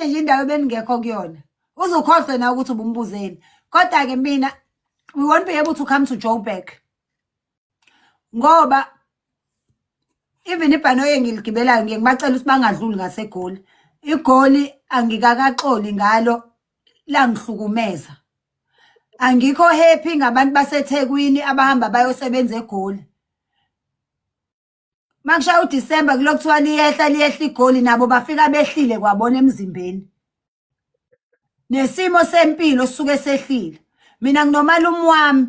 Nje indawo ebengekho kuyona. Uzukhohlwe na ukuthi ubumbuzeni. Kodwa ke mina, we won't be able to come to Joburg. Ngoba even ibhanoyi engiligibelayo ngiye ngibacela ukuthi bangadluli ngaseGoli. IGoli angikakaxoli ngalo, langihlukumeza. Angikho happy ngabantu baseThekwini abahamba bayosebenza eGoli. Makushaya uDisemba kulokhu kuthiwa liyehla, liyehla iGoli, nabo bafika behlile kwabona emzimbeni. Nesimo sempilo sisuke sehlile. Mina nginomalume wami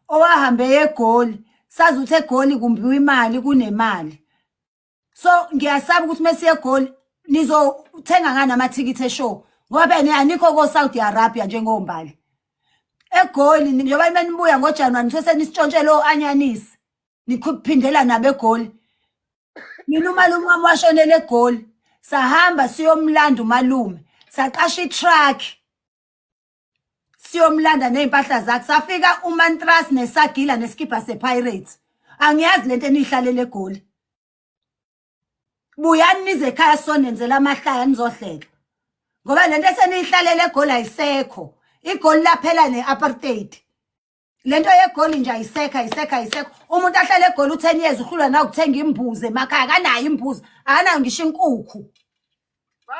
owahambe eGoli, sazi ukuthi eGoli kumbiwa imali, kunemali. So ngiyasaba ukuthi mesiye eGoli nizothenga ngani amathikithi eshow, ngoba phela anikho ko-Saudi Arabia njengombali. EGoli njengoba nibuya ngoJanuwari nithe senisitshontshela o-anyanisi, niphindela nabo eGoli. Mina umalume wami washonela eGoli, sahamba siyomlanda umalume, saqasha i-truck siyomlanda ney'mpahla zakhe, safika umantras nesagila nesikibha se-Pirates. Angiyazi lento eniyihlalela eGoli. Buyani nize ekhaya sonenzela amahlaya, nizohleka, ngoba lento eseniyihlalela eGoli ayisekho. IGoli laphela ne-apartheid. Lento yeGoli nje ayisekho, ayisekho, ayisekho. Umuntu ahlale eGoli u-10 years uhlulwa nawukuthenga imbuzi emakhaya, akanayo imbuzi, akanayo ngisho inkukhu,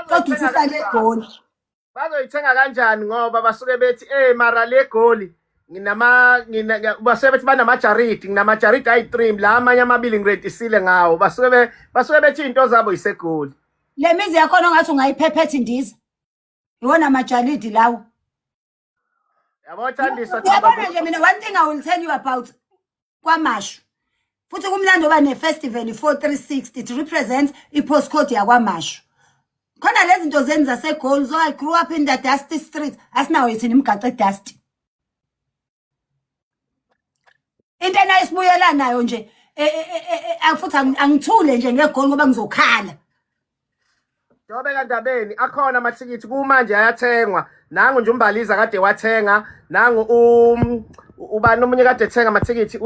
kodwa usuhlale eGoli. Bazoyithenga kanjani? Ngoba basuke bethi mara le Goli nginama ngina basuke bethi banamajaridi, nginamajaridi ayi-3 la, amanye amabili ngirentisile ngawo. Basuke bethi iy'nto zabo yiseGoli. Le mizi yakhona ongathi ungayiphephetha indiza, iwona amajalidi lawo. Yabo, Thandiswa. Uyabona nje, mina one thing I will tell you about KwaMashu, futhi kumlando oba ne-festival i-4360, it represents i-postcode yaKwaMashu. Khona lezi zinto zeni zaseGoli, so I grew up in the dusty street. Asinawo thina imigaqo edusty. Into enayo sibuyela nayo nje, futhi angithule nje ngeGoli ngoba ngizokhala. Jobe kandabeni, akhona amathikithi kumanje, ayathengwa. Nangu nje uMbaliza kade wathenga, nangu ubani omunye kade ethenga amathikithi.